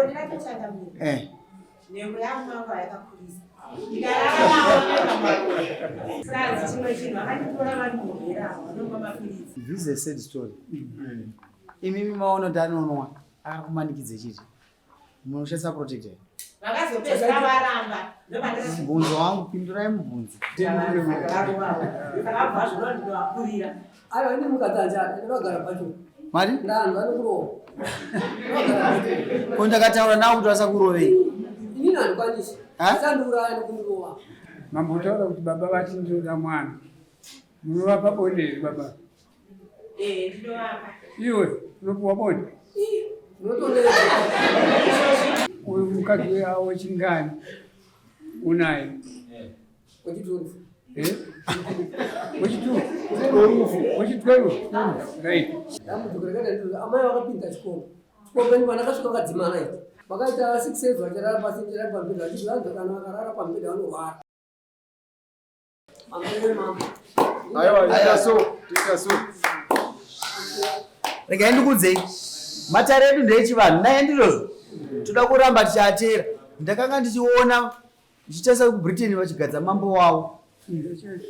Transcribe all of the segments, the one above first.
Bonde racho changamire. Eh. Nhengo yangu mangu yakakurisa. Ndikarara Saka chimwe chinhu vakanditora vari muhera vanomwa mapiritsi. This is a sad story. Imimi maona kuti anonwa akakumanikidze chete. Munoshandisa protector. Vakazopedzera varamba. Ndopandakasvika. Mubvunzo wangu pindurai mubvunzo. Vakabva zvino ndinovakurira. Aiwa ini mukadzi anjani ndakagara pacho. Mari? Ndanhu vanokurowa. Ko ndakataura nawo kuti vasakurovei. Inini handikwanisi. Ha? Achandiuraya nekundirova. Mambotaura kuti baba vati ndinoda mwana. Munovapa bonde here baba? Eh, ndinovapa. Iwe unopiwa bonde? Unotonetsa. Uyu mukadzi wechingani unaye? Wechitunzi. Eh? Wechitu? Wechitweru? Right. Dambudziko rakaita ndiro amai vakapinda chikoro. Chikoro penyu vandakasvika vakadzimana iti. Vakaita 6 years vachirara pasi ndichirara pamubhedha vachiti vanzi kana vakarara pamubhedha vanorwara. Mambo mambo. Aiwa, ita so, ita so. Regai ndikuudzei. Matare edu ndeechivanhu naye ndizvozvo. Toda kuramba tichiateera. Ndakanga ndichiona ndichitarisa kuBritain vachigadza mambo wavo.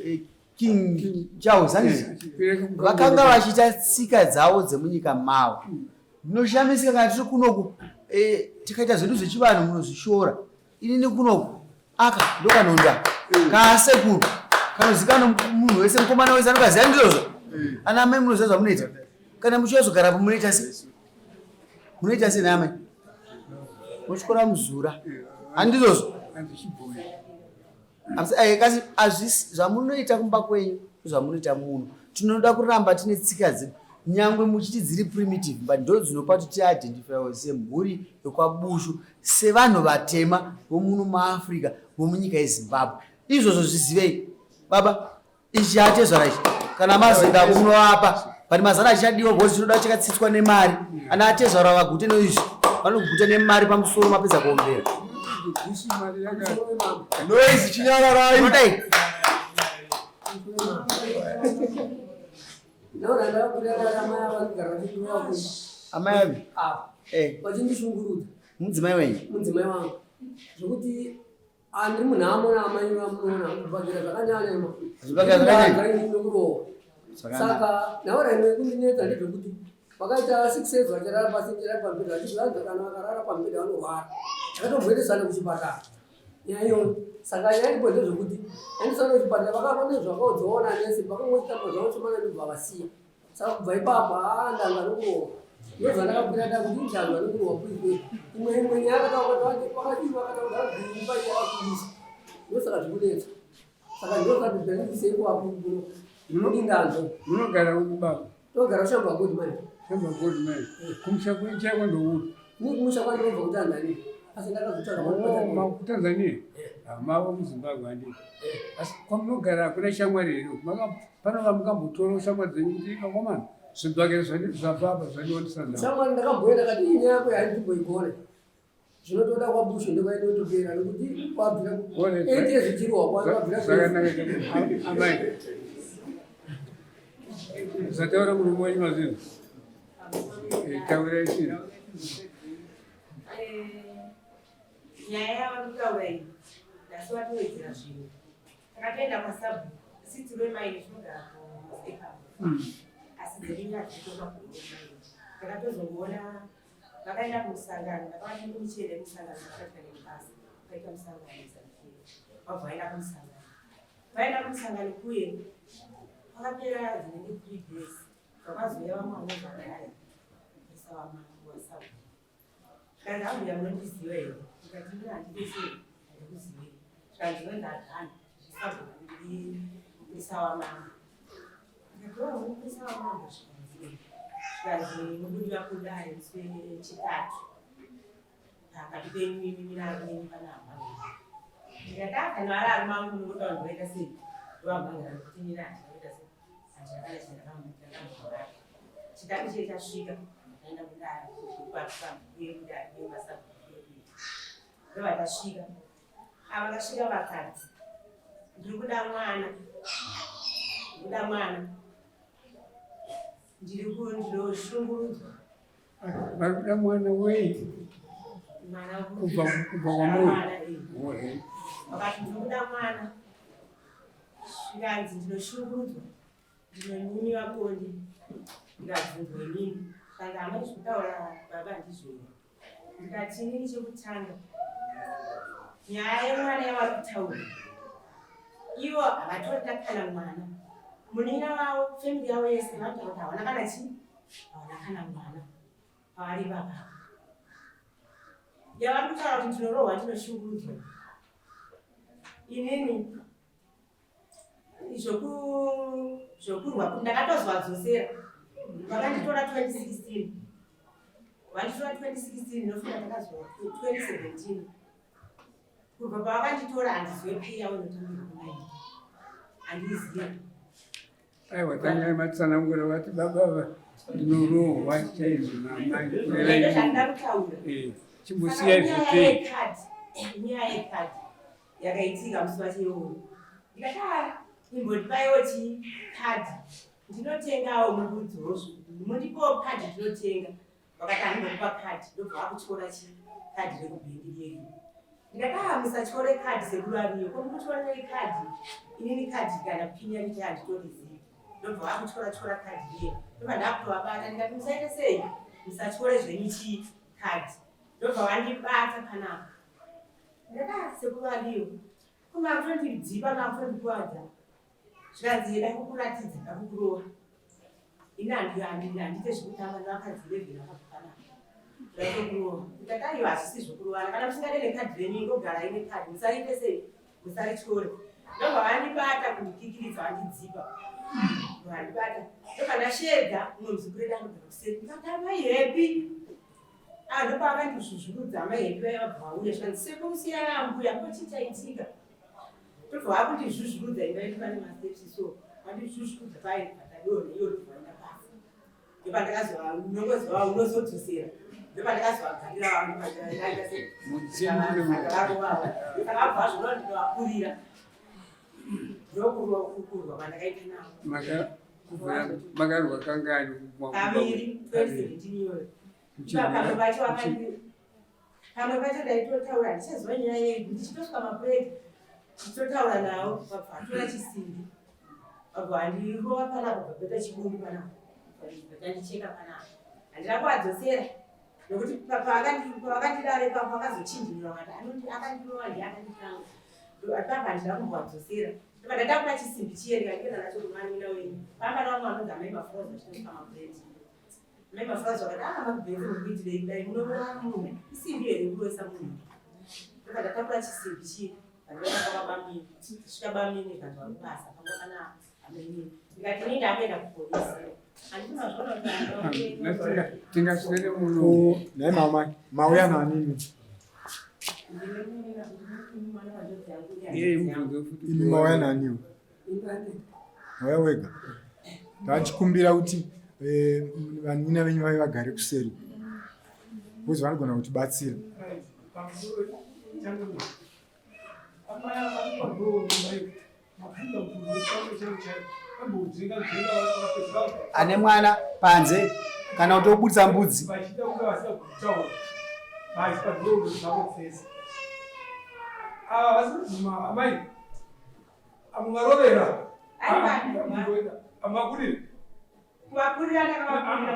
Eh, King Charles handiti? Vakanga vachiita tsika dzavo dzemunyika mavo. Ndinoshamisika kana tiri kunoku eh, tikaita zvedu zvechivanhu munozvishora. Inini kunoku aka ndokanonda kaasekuru kanozikanwa munhu wese mukomana wese anokaziva ndizvozvo. Ana amai munoziva zvamunoita. Kana muchizogarapo munoita sei? Munoita sei naamai? Motyora muzura. Handizvozvo. Kasi hazvisi zvamunoita kumba kwenyu zvamunoita muno. Tinoda kuramba tine tsika dzedu nyangwe muchiti dziri primitive but ndo dzinopa kuti tiidentifywe semhuri yekwaBushu sevanhu vatema vomuno muAfrica vomunyika yeZimbabwe. Izvozvo zvizivei baba. Ichi atezvara ichi kana mazoenda kunovapa but mazana achichadiwa because chinoda chakatsitswa nemari. Ana atezvara vagute neizvi vanoguta nemari pamusoro mapedza kuombera. Noise chinyararai. Unodai. Ndaona ndakakurara amai vanogara vachindirova kumba. Amai avi? Ah. Eh. Vachindishungurudza. Mudzimai wenyu? Mudzimai wangu. Zvekuti andiri munhamo naamai vamunoona kubhadhira zvakanyanya ima. Zvibhakera zvakanyanya? Nokurowa. Saka nhaura imwe kundinetsa ndezvekuti vakaita 6 years vachirara pasi ndichirara pamubhedha vachiti vanzi kana vakarara pamubhedha vanorwara. Takatomboendesana kuchipatara. Nyaya iyoyo. Saka nyaya iripo ndezvekuti endesana kuchipatara vakavona zvakaudzaona nesi vakangochitamba zvavo chimana ndobva vasiya. Saka kubva ipapo haa ndanzwa nekurohwa. Ndozvandakakwira da kuti ndanzwa nekurohwa kuikwe. Imwe imwe nyaya yakataura kuti vakadii vakataura kuti imba yakakurisa. Ndosaka zvikunetsa. Saka ndosaka ndandisei kuvakuno. Ndinoti ndanzwa. Munogara upi baba? Togara kuShamba Gold Mine. Shamba Gold Mine. Kumusha kwenyu chaiko ndoupi? Ni kumusha kwandinobva kuTanzania. Asi ndakazotsvaga Oh, kuTanzania? Mavo muZimbabwe handiti. Asi kwamunogara hakuna shamwari here? Panova mukambotora shamwari dzenyu kuti vakomana zvibhakera zvababa zvandiwanisa nhau. Shamwari ndakamboenda kati iyi nyaya yako yaindimboigona. Zvinotoda kwaBushu ndokwainotopera nekuti kwabvira 8 years ichirwa kwabvira zvakanaka amai. Zvataura murume wenyu mazvinhu. Taurai chinhu. Nyaya yavari kutaura iyi ndasi vatowedzera zvinhu. Takatoenda kwasabhuku asi tiri wemaini tinogara kusepapo. Asi dzedu nyaya dzinotonga kumaini. Takatozongoona vakaenda kumusangano ndakavati ndikuchere musangano vakaita nebasa vakaita musangano ZANU-PF vabva vaenda kumusangano. Vaenda kumusangano kuye kwakapera dzinenge 3 days vakazouya vamwe vanobva kudai mupurisa wamambo wasabhuku. Zvikanzi ambuya munondiziva here? Ndikati ini handikuzivi, handikuzivei. Zvikanzi ndinonzi Adhani, ndisabhuku ndiri mupurisa wamambo. Ndikati oh mupurisa wamambo zvikanzi eh. Zvikanzi mubudiwa kudai musi wechitatu pakati penyu imimi nemi pana hama. Ndikati ah kana vari arume angu munongoda vanhu voita sei? Ndovamhangara nekuti inini handina kuita sei? Handina kana chandakambobata. Chitatu chiye chasvika ndakaenda kudare uye kudare uye masabhuku ndobva tasvika. Ava vakasvika vakati ndiri kuda mwana, ndiri kuda mwana, ndiri ndinoshungurudzwa. Vari kuda mwana wei? Kubva kwamuri. Vakati ndinokuda mwana. Zvikanzi ndinoshungurudzwa. Ndinonyimiwa bonde. Ndikabvunzwa inini. Zvikanzi amai zvekutaura baba ndizvo here? Ndikati inini chekutanga nyaya yemwana yavari kutaura ivo havatorina kana mwana. Munin'ina wavo family yavo yese vanotaura kuti havana kana chii, havana kana mwana pavari baba. Yavari kutaura kuti ndinorohwa ndinoshungurudzwa inini zvokurwa kuti ndakatozwadzosera vakanditora 2016 vanditora 2016 ndinofunga ndakazwa 2017 kubva pavakanditora handizive pay yavo inotambirwa kumaini handizive. Aiwa tangai matsanangura vati baba ava ndinorohwa chaizvo namai. Ndozvandida kutaura. Eh, chimbosiyai zvipei. Nyaya yekadhi yakaitika musi wacho iwowo ndikati ah, imbondipaiwo chi kadhi ndinotengawo murikunziwo mundipowo kadhi ndinotenga. Vakati handinokupa kadhi ndobva vakutyora chi kadhi rekubhengi riye. Ndikati ah, musatyore kadhi sekuru ariyo ko mukutyorerei kadhi inini kadhi kana pini yacho chai handitorizivi. Ndobva vakutyora tyora kadhi riye ndobva ndakutovabata ndikati musaite sei musatyore zvenyu chi kadhi ndobva vandibata panapa. Ndikati ah, sekuru ariyo ko makutondidzipa makutondikuvadza. Zvikanzi da kukuratidza ndakukurova. Ini handiite zvekutamba nevakadzi 11 vakabva panapa. Ndatokurova. Ndikati aiwa hazvisi zvekurovana. Kana musingade nekadhi renyu ingogarai nekadhi musariite sei musarityore. Ndobva vandibata kundikikiridza vandidzipa. Vandibata. Ndobva ndasheedza mumwe muzukuru edu anogara kuseri. Ndikati amai Happy. Ah, ndopavakandizvuzvurudza amai Happy vaiva vabva vauya. Zvikanzi sekuru siyai ambuya ko chii chaitika. Ndobva vakundizvuzvurudza imba yedu pane masteps so vandizvuzvurudza paye patadonha iyo ndobva vaenda pasi. Ndopandakazova unongozova unozodzosera. Ndopandakazovagarira vanhu sei. Varovavo. Saka vabva zvino ndinovakurira. Ndokurwa kukurwa kwandakaita navo. Makarwa kangani? Kaviri 2017 iyoyo. Pamwe pacho vakandi Pamwe pacho ndaitotaura handichaziva nyaya yedu ndichitosvika mapureti ndichitotaura navo vabva vatora chisimbi vabva vandirova panapa bva paita chibundu panapa vatandicheka panapa handina kuvadzosera nokuti pavakandidaro ipapo vakazochinjinura vakati anoti akandirova ndiye akanditanga papa handina kumbovadzosera ndobva ndatakura chisimbi chiye ndikaenda nacho kumanina wenyu pamba navamwe vanonzi amai mafurozi vachitosvika mapureti Mai Mafurazi vakati ah makubhenzi muri kuitirei kudai munouraya munhu isimbi here kuroesa munhu. Ndobva ndatakura chisimbi chiye pandakaenda kwabamini svika bamini zvanzi vari kubasa panga pana ameni ndikati ini ndakuenda kupolisi handiti mazviona kuti tingaswere muno. Nhai mama mauya nani? Imi mauya naniwo? Mauya wega. Tachikumbira kuti eh, vanina venyu vave vagare kuseri because vanogona kutibatsira. Ane mwana panze kana kuti obudisa mbudzi. Amuvarovera. Amakurira. Kuvakurira ndakavakurira.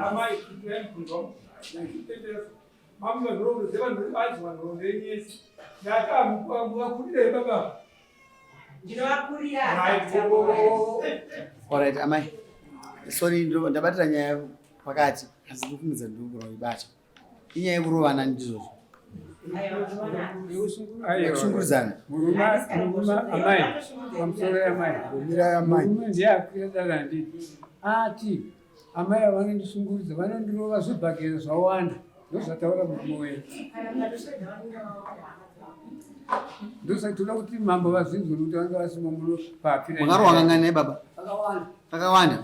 Amai, mami vanhu vanhu vanhu venyesi. Ndakamuvakurira baba. Ndinovakurira. Alright, amai. Sorry, ndabatira nyaya pakati asi ndikufungidza ndikugona kuibata. Inyaya yekurovana ndizvozvo. Kushungurudzana. Murume amai pamusoro yamai. Mirai amai. Murume ndiye akwira dara nditi. Ati amai vanondishungurudza vanondirova zvibhakera zvawanda. Ndozvataura murume wenyu. Ndosaka toda kuti mambo vazvinzwe nekuti vanga vasimo muno paapira. Makarohwa kangani naye baba? Kakawanda. Kakawanda.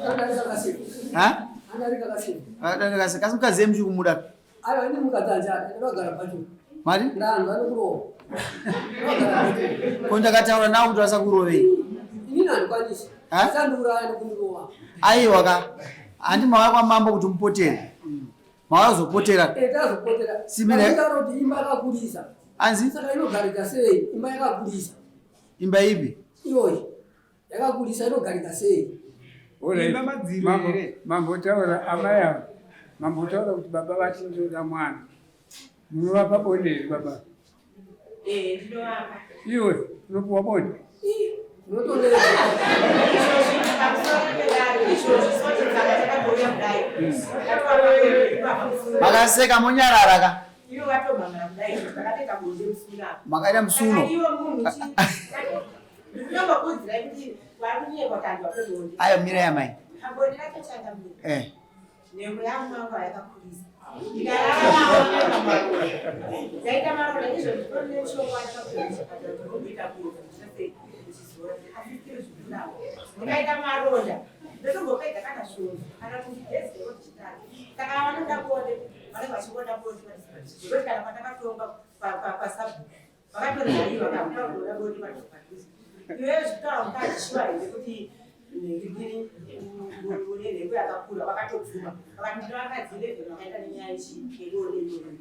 Akadarika kasiri. Ha? Adarika kasiri. Akadarika kasiri. Kasi mukadzi yemuchi kumuda. Aiwa ini mukadzi anjani ndinogara pacho. Mari? Ndanzwa nekurohwa. Ndinogara pacho. Ko ndakataura nawo kuti vasakurovei. Inini handikwanisi. Ha? Achandiuraya nekundirova. Aiwa ka. Handi mauya kwamambo kuti mupotere. Mauya kuzopotera. Eh, tazopotera. Simira. Taura kuti imba yakakurisa. Anzi? Saka inogarika sei? Imba yakakurisa. Imba ipi? Iyoyi. Yakakurisa inogarika sei? Alright. Imba madziro Mambo- here? Mambotaura amai ava. Mambotaura kuti baba vati ndinoda mwana. Munovapa bonde here baba? Eh, ndinovapa. Iwe unopiwa bonde. Unotonera. Izvozvi pamusoro pedare, izvozvi sote tsaka takambouya kudai. Takatoa musuno. Makaseka monyarara ka. Ivo vatomhangana kudai, takatoita bonde musuno apa. Makaita musuno. Saka ivo munhu chi- Ndinokuudzirai kuti vari kunyekwa kandwa pebonde. Ayo mirai amai. Pabonde racho changamire. Eh. Nhengo yangu mangu yakakurisa. Ndikarara ndaita maronda izvo nditori nemushonga wandakapiwa kuchipatara kuti ndimboita kuedza ndichase ndichizora asi tiri zvikurapa. Ndikaita maronda ndotombopedza kana svondo kana kuti days chero ndichitanga. Saka vanoda bonde vanenge vachingoda bonde zvekuti kana kwandakatongwa pasabhuku vakatoraiwa kakuda bonde padhuze. Iwewe zvitaura mukadzi shuwa here kuti nhingirikiri une nhengo yakakura vakatobvuma vakati ndino vakadzi 11 vakaita nenyaya yebonde iyoyo.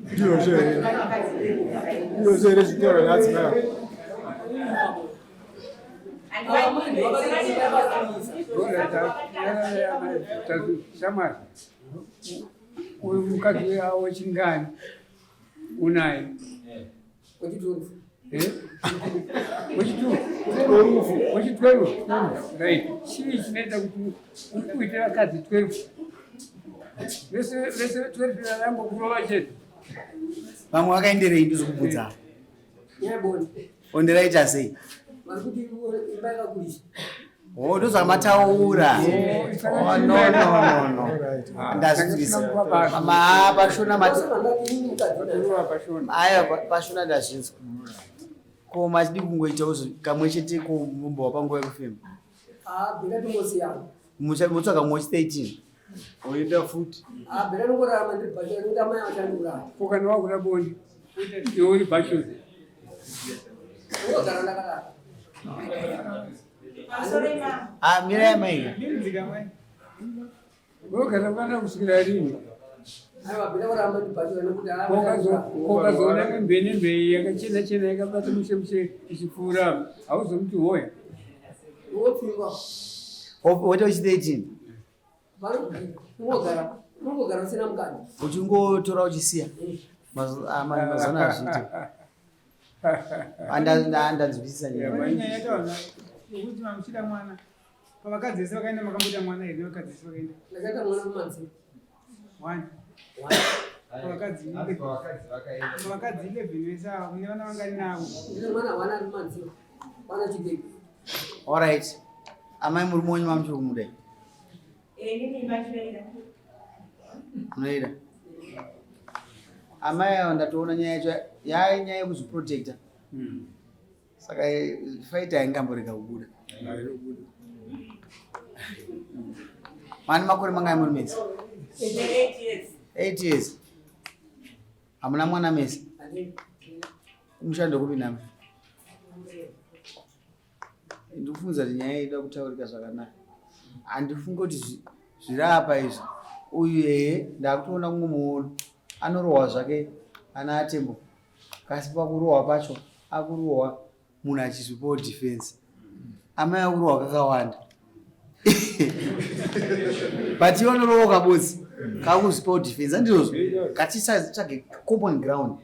Ndizvozvo here? Vana vakadzi 11 vakaita. Ndizvozvo here zvitaura neadzimai? Shamwari. Uyu mukadzi wechingani unaye. Wechitundu. Eh? Wechitu. Wechi 12. Right. Chii chinoita kuti uite vakadzi 12? Vese vese 12 vangokurova chete. Vamwe vakaenderei ndizokubvunza. Nyaya yebonde. Bonde raita sei? Vari kuti imba yakakurisa. Oh, ndozvamataura. Oh, no, no, no, no. Alright. Ndazvinzwisa. Mama, pashona mati. Saka ndati inini mukadzi naye. Vatorova pashona. Aya pashona ndazvinzwa. Ko machidi kungoitawo kamwe chete ko mumbo wapanguva yekufema. Ah, bhera tongosiyana. Mutsvaga mumwe wechi 13. Oenda futi. Ah, bhera nongorarama ndiri bhachura nekuti amai vachandiuraya. Ko kana wakuda bonde iwe uri bhachura. Ndinogara ndakadaro. Pamusoro imambo. Ah, mirai amai. Mirinzika mai. Unogara wakada kusvikira rini? Aiwa, bhera kurarama ndiri bhachura nekuti amai vachandiuraya. Kokazoona mimbe nembe yakachena chena yakabata mushe mushe ichipfuura hauzomuti hoya. Wopfingwa. Woita wechi 13. Unogara unogara usina mukadzi. Uchingotora uchisiya. Mazona azviite. Andanzwisisa nyaya. Pane nyaya yataura yekuti mamuchida mwana. Pavakadzi vese vakaenda makamboita mwana here nevakadzi vese vakaenda? Ndakaita mwana mumanzi. One. Pavakadzi pavakadzi 11 vese ava mune vana vangani navo? Ndine mwana wana ari mumanzi. Wana chidiki. Alright. Amai murume wenyu mamuchiri kumuda. Inini imba ndinoida. Munoida. Amai ava ndatoona nyaya yacho yai nyaya yekuzviprotecta. Saka fight haingamborega kubuda. Mani makore mangai muri mese? Ndine 8 years. 8 years. Hamuna mwana mese? Handina. Umushando kupi nami? Ndikufunza kuti nyaya ida kutaurika zvakanaka. Handifungi kuti zviri apa izvi. Uyu ehe ndakutoona kumwe muono. Anorohwa zvake ana atembo. Kasi pakurohwa pacho akurohwa munhu achizvipawo defense. Amai akurohwa kakawanda. But iwe unorohwa kabodzi kakuzvipawo defense. Handizvozvo. Ngatisatsvage common ground.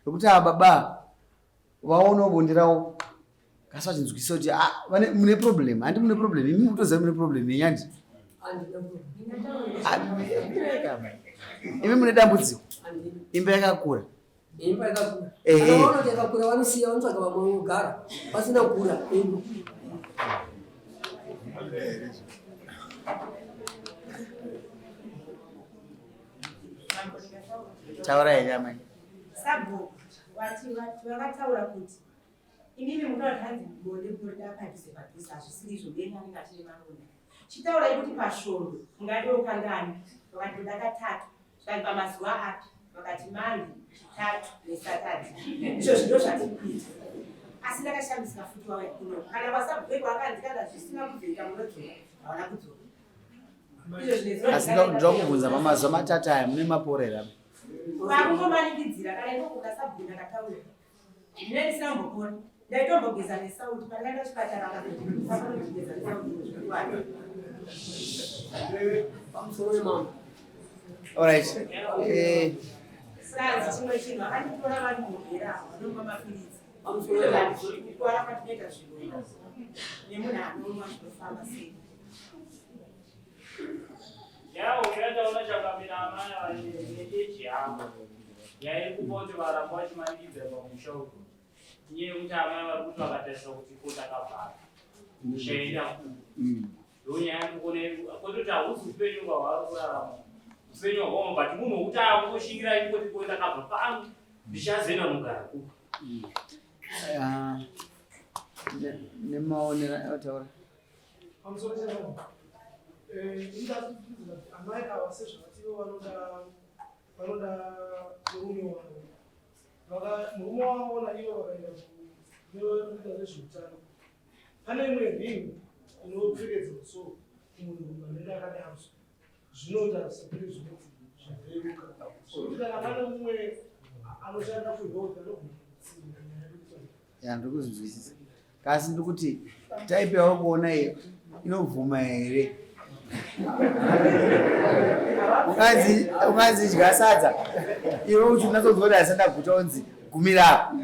Nekuti ava baba vaonawo bonde ravo kasi vachinzwisisa kuti ah, mune problem. Handi mune problem. Imi mutoziva mune problem yenyu handi? Handina problem. Ah, imi mune dambudziko. Handina. Imba yakakura. Imba yakakura. Ehe. Kana vaona kuti yakakura vanosiya vanotsvaga vamwe vogara pasina kukura imba. Taura henyu amai. Sabhuku vati vati vakataura kuti imimi munoda hanzi bonde munoda padhuze padhuze hazvisiri izvo deni anenge achine maronda. Chitaurai kuti pasvondo mungadiwo kangani? Vakati ndoda katatu. Zvikanzi pamazuva api? Vakati Monday, Chitatu neSaturday. Izvozvo ndo zvatiri kuita. Asi ndakashamisika futi wauya kuno. Kana kwasabhuku kwakanzi kana zvisina kuzoita munodzoka, havana kudzoka. Asi ndoda kubvunza pamazuva matatu aya mune mapora here apa? Vakungomanikidzira kana ikoko kasabhuku ndakataura. Ndine ndisina kumbopora. Ndaitombogeza nesauti pandakaenda kuchipatara vakazogeza nesauti zvikuwanda. Pamusoro wemambo. Alright. Eh, Sazi chimwe chinhu vakanditora vari mugera vanomwa mapiritsi. Pamusoro wemambo. Kutwara kwatinoita zvinhu nemunhu anomwa zvinofamba sei. Nyaya unoenda unochangamira amai ava neeji yavo. Nyaya yekupa kuti varamba vachimanikidzira pamusha uku. Inyaya yekuti amai vari kuti vakatarisa kuti ko takavhara. Musha kupi. Ndonyaya yandikuona kwete kuti hausi upenyu hwavari kurarama. Upenyu hwakaoma but munhu wekuti akungoshingira ingoti ko ndakabva pano ndichazoenda kunogara kupi. Ah, nemaonero ataura. Pamusoro chavo, indakufungidzira kuti amai ava sezvavati ivo vanoda murume wavo. Murume wavo naivo vakaenda kunoita nezveutano, pane imwe ring inopfekedzwa so kumunhurume anenge akadaro, so zvinoita sekunge zvireruka, zvokuti kana pane mumwe anoshanda kuhealth anogona kutsigira nyaya yekuti Ya, ndiri kuzvinzwisisa, kasi ndiri kuti type yavo kuona iyo inobvuma here? Unganzi dya sadza, iwe uchinatsodzwa kuti asanda guta, unzi gumira apa.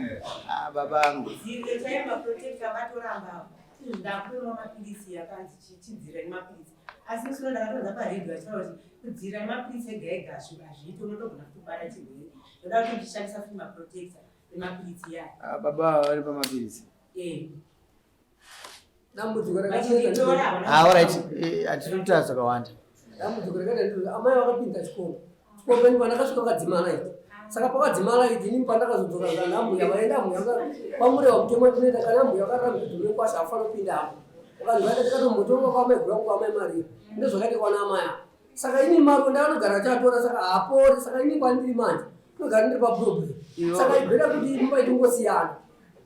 Ah, baba angu. Dzirire chaiyo maprotector vatoramba. Ndakunwa mapirisi, yakanzi chidzira nemapirisi, asi musi uno ndakatonza paredhiyo achitaura kuti kudzirira nemapirisi ega ega hazviiti, unotogona kutobata chirwere. Ndoda kuti ndichishandisa futi maprotector nemapirisi yaya. Ah, baba ava vari pamapirisi. Eh. Dambudziko Vachinditora rakaita havana. Ah, alright. Hatiri kutaura zvakawanda. Dambudziko rakaita ndiro amai vakapinda chikoro. Chikoro ini pandakasvika vakadzima light. Saka pakadzima light, inini pandakazodzoka kana ambuya vaenda, ambuya kwamurewa mutemo tinoita kana ambuya vakarara mudhuri wekwasha hafanira kupinda apo. Vakanzi vaenda tikatombotonga kwamai gura kwamai Maria. Ndozvakaita kwana amai ava. Saka ini maronda anogara achiatora, saka haapori. Saka ini kwandiri manje ndinogara ndiri paproblem. Saka ibhera kuti imba itongosiyana.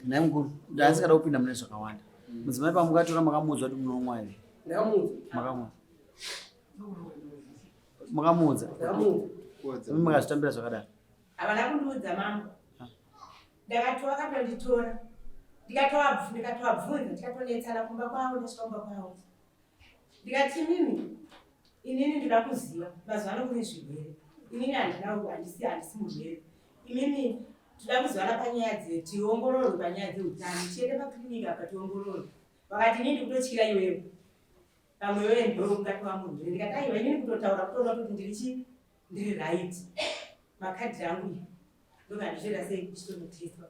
Nhai mukuru, ndaasingada kupinda mune zvakawanda. Mudzimai pamukatora makamuudza kuti munomwa here? Ndakamuudza. Makamuudza? Makamuudza? Ndakamuudza. Imi makazvitambira zvakadaro? Havana kundiudza, mambo. Ndakati vakatonditora, ndikatovabvunza, tikatonetsana kumba kwavo. Ndasvika kumba kwavo, ndikati, "Mimi, inini ndoda kuziva, mazuva ano kune zvirwere, inini handina, handisi murwere. Imimi toda kuzivana panyaya tiongororwe panyaya dzeutano, tiende pakliniki apa tiongororwe." Vakati, "Inini ndikutotyira iwewe, pamwe iwewe ndiwe ungatova murwere." Ndikati, "Aiwa, inini kutotaura kutoona kuti ndiri chi ndiri right, makadhi angu iyi ndobva ndichoita sei kuchitonotestwa."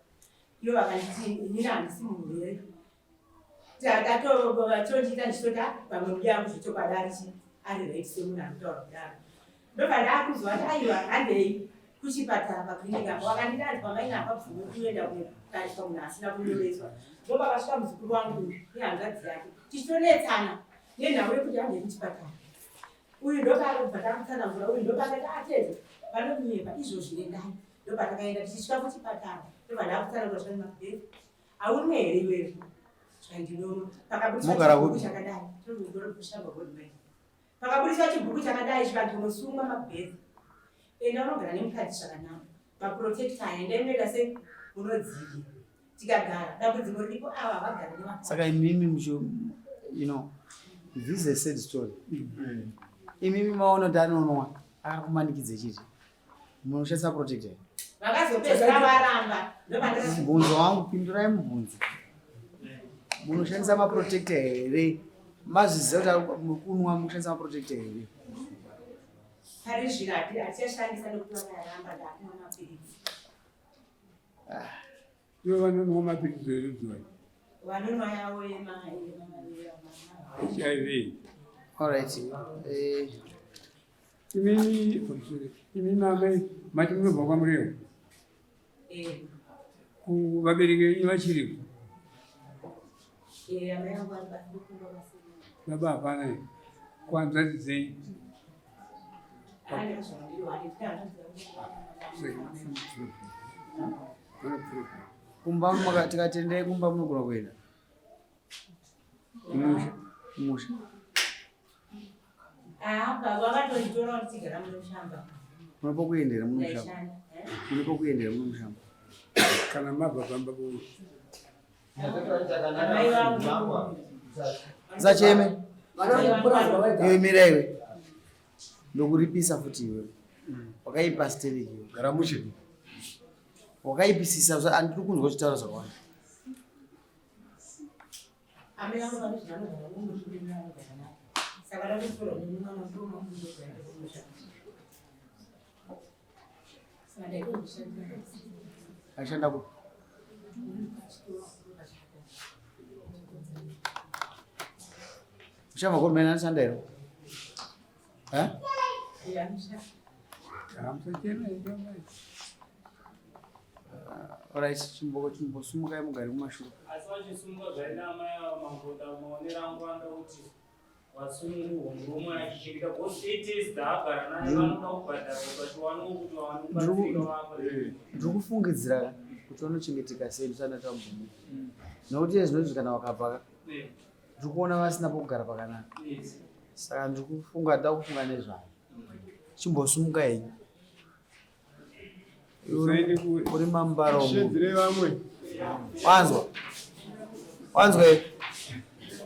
Ivo vakanditi, "Inini handisi murwere." Tatotondiita ndichitoti, "Ah, pamwe mudiwa yangu zvechokwadi ari chi ari right semunhu anotaura kudaro." Ndobva ndaakuzwa kuti, "Aiwa, handei kuchipatara pakliniki apo." Vakanditi anzi pamaina hapabvume kuenda kunotariswa munhu asina kunyoreswa. Ndopakasvika muzukuru wangu nehanzvadzi yake, tichitonetsana nenhau yekuti handei kuchipatara. Uyu ndopaakubva tamutsanangura, uyu ndopakati atedza vanonyepa izvozvi, endai. Ndopatakaenda, tichisvika kuchipatara ndobva ndakutsanangura zvani mabheri, "Haunwe here iwewe?" Zvandinonwa. Pakabudiswa Mogara chibhuku kupi? chakadai, tokushamba Goldmine. Pakabudiswa chibhuku chakadai, chivantu unosungwa mabheri, enda unogara nemukadzi zvakanaka, maprotector enda inoita sei munodzivira. Tikagara, dambudziko riripo ava vagara nevakadzi. Saka imimi muchi this is a sad story. Imimi maona kuti anonwa, akakumanikidze chiti munoshandisa protector here? Vakazopedzera varamba, ndopandaka Mubvunzo wangu, pindurai mubvunzo. Munoshandisa maprotector here? Mazviziva kuti muri kunwa, munoshandisa maprotector here? Pari zvino hatichashandisa nekuti vakaramba, ndakumwa mapiritsi. Ivo vanonwa mapiritsi erudzoi? Vanonwa yavo yema HIV. Alright. Imimi, imimi amai, mati munobva kwaMurewa? Eh. Kuvabereki venyu vachiriko? Eh, amai vangu vari kumba vasina. Baba hapana here? Kuhanzvadzi dzenyu? Hana zvandiri wani, tine hanzvadzi dzangu. Kumba tikatendei kumba munogona kuenda? Kumusha. Kumusha. Ah, baba vatonditora ndichigara muno mushamba. Munopa kuendera muno mushamba. Ndaishanda. Eh? Munopa kuendera muno mushamba. Kana mabva pamba po. Amai vangu. Usacheme. Vana vekupurazi vavaigara. Iwe mira iwe. Ndokuripisa futi iwe. Wakaipa stereki iwe. Gara mushe. Wakaipisisa andiri kunzwa uchitaura zvakawanda. Amai vangu vanoti vanogara muno mushamba vanogara navo. Saka ndatotorwa nemwana wangu ndogara kumusha. Saka ndaitozvishandira. Ashanda ku. Uchabva kumene anoshanda here? Eh? Yeah, anoshanda. Hamusacheme amai. Alright, chimbo chimbosumukai mugare kumashure. Asi vachisumuka zvaina amai ava mangoda maonero angu anoda kuti vasunungurwe murume achichengeta because eight years dzaagara naye vanoda kubhadharwa vachiwanawo kuti vawane kubatsirika vapa. Ndiri kufungidzira kuti vanochengeteka sei ndisati ndambomira. Nokuti iye zvinozvi kana wakabva ndiri kuona vasina pokugara pakanaka. Saka ndiri kufunga ndoda kufunga nezvayo. Chimbosumuka henyu. Usaende kure. Uri mambara umu. Shedzere vamwe. Wanzwa? Wanzwa iwe?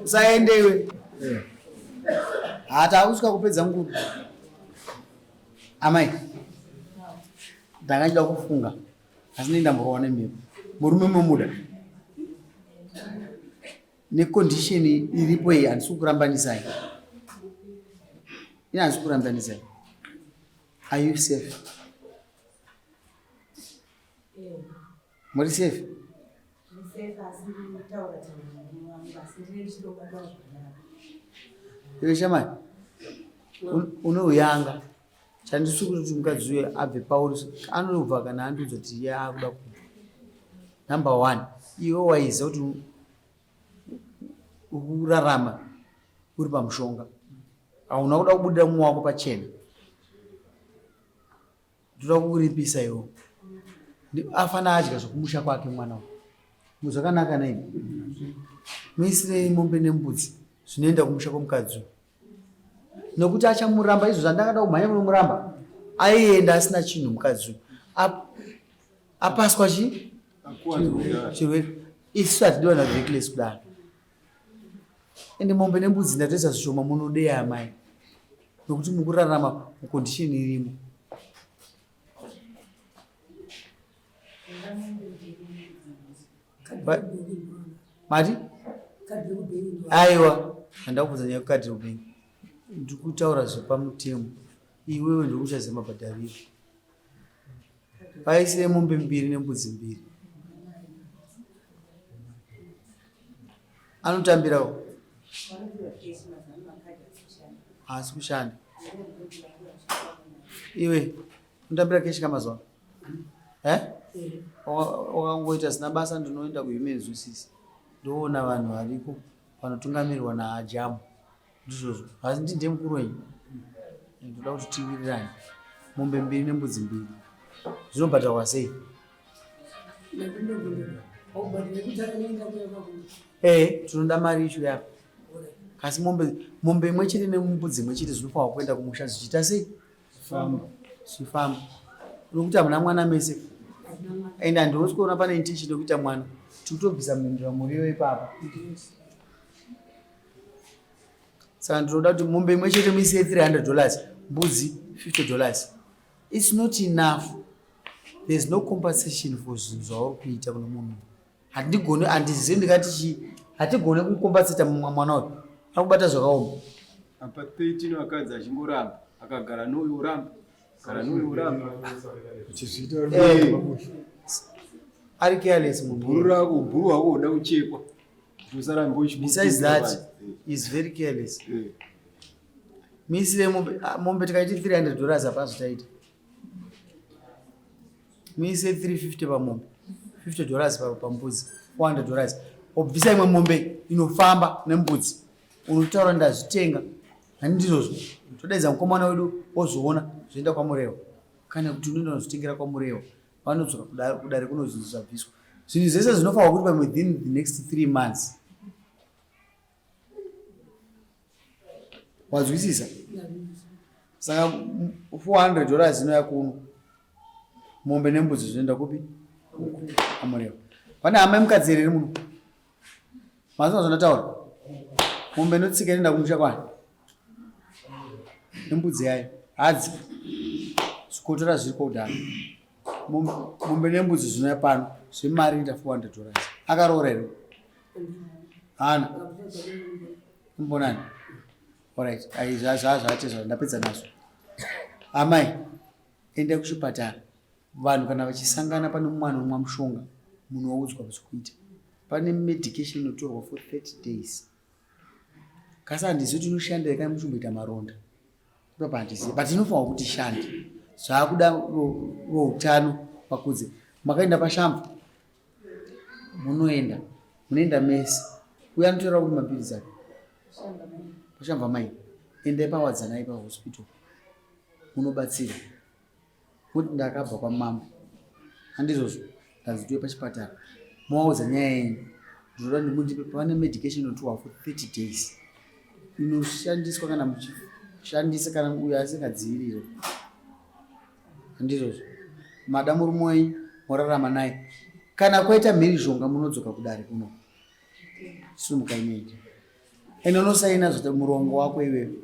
Usaende iwe. Hata kusvika kupedza nguva. Amai. Ndanga ndichida kufunga. Asi ndini ndamborwa nemhepo. Murume momuda. Necondition iripo iyi handisi kukurambanisai. Ini handisi kukurambanisai. Are you safe? Muri safe? Ndisefa asi ndinotaura taura murume wangu asi ndine ndichitobatwa zvakanaka. Iwe shamani, une uyanga. Chandisi kuti mukadzi uyu abve pauri anobva kana andiudza kuti iye akuda kubva. Number one, iwe waiziva kuti uri kurarama uri pamushonga. Hauna kuda kubudira mumwe wako pachena. Ndoda kukuripisa iwe. Afana adya zvekumusha kwake mwana uyu. Zvakanaka nei? Muisirei mombe nembudzi zvinoenda kumusha kwemukadzi uyu. Nokuti achamuramba izvo zvandakada kumhanya kunomuramba. Aienda asina chinhu mukadzi uyu. Apaswa chi? Chirwere. Isu hatidi vanhu reckless kudaro. Ende mombe nembudzi ndatoisa zvishoma munodeya amai. Nokuti mukurarama mucondition irimo. Mati? Aiwa, handakubvunza nyaya yekukadhi rekubengi. Ndiri kutaura zvepamutemo. Iwewe ndiwe uchaziva mabhadhariro. Paisire mombe mbiri nembudzi mbiri. Anotambirawo. Haasi kushanda. Iwe, unotambira keshi kamazuva? Eh? Wakangoita zina basa ndinoenda kuhuman resources. Ndoona vanhu variko vanotungamirirwa naajamu. Ndizvozvo. Asi ndi ndiye mukuru wenyu. Ndoda kuti tiwirirane. Mombe mbiri nembudzi mbiri. Zvinobhadharwa sei? Eh, tinoda mari icho yapa. Kasi mombe mombe imwe chete nembudzi imwe chete zvinofanirwa kuenda kumusha zvichiita sei? Zvifamba. Nokuti hamuna mwana mese. And handisi kuona pane intention yekuita mwana. Tikutobvisa mhindura muriwo ipapa. Saka ndinoda kuti mombe imwe chete muisiye 300 dollars, mbudzi 50 dollars. It's not enough. There's no compensation for zvinhu zvauri kuita kune munhu. Handigoni, handizivi ndingati chii. Hatigoni kukompensata mwana uyu. Ari kubata zvakaoma. Apa 13 vakadzi achingoramba, akagara nouyu oramba, gara nouyu oramba. Uchizviita Eh. Ari careless munhu. Bhuru rako, bhuru hwako hunoda kuchekwa. Kuti usarambe uchibudirira Besides that, vanhu. he's very careless. Eh. Muisire mombe, ah, mombe tikaiti 300 dollars apa zvitaita. Muise 350 pamombe, 50 dollars pambudzi, 400 dollars. Obvisa imwe mombe inofamba nembudzi. Unotaura ndazvitenga. Hani ndizvozvo. Todaidza mukomana wedu ozoona zvoenda kwaMurewa. Kana kuti unoenda unozvitengera kwaMurewa. Vanodzoka kudare kuno zvinhu zvabviswa. Zvinhu zvese zvinofanirwa kuitwa within the next 3 months. Wazwisisa? Saka 400 dollars inouya kuno. Mombe nembudzi zvinoenda kupi? Amurewa. Pane hama yemukadzi here iri muno? Mazvinzwa zvandataura? Mombe inotsika inoenda kumusha kwani? Nembudzi yayo. Hadzi. Zvikotora zviri kudhara. Mombe nembudzi zvinouya pano. Zvemari inoita 400 dollars. Akaroora here? Hana. Mbonani. Alright. Ai zvazvati zvandapedza nazvo. Amai, enda kuchipatara. Vanhu kana vachisangana pane mumwe anomwa mushonga munoudzwa zvekuita. Pane medication inotorwa for 30 days. Kasi handizivi kuti inoshanda here kana muchimboita maronda. Ipapa handizivi but inofanirwa kuti ishande. Zvakuda voutano vakudze. Makaenda pashamva munoenda munoenda mese. Uyo anotora kuti mapiritsi ake. Pashamva mai. Endai pawadzanai pahospital. Munobatsira. Kuti ndakabva kwamambo handizvozvo ndanzi ndiuye pachipatara movaudza nyaya yenyu ndinoda ndimundipe pane medication inotorwa for 30 days inoshandiswa kana muchishandisa kana uyo asingadzivirire handizvozvo mada murume wenyu morarama naye kana kwaita mhirizhonga munodzoka kudare kuno sumukai muende ende unosaina zvete murongo wako iwewe.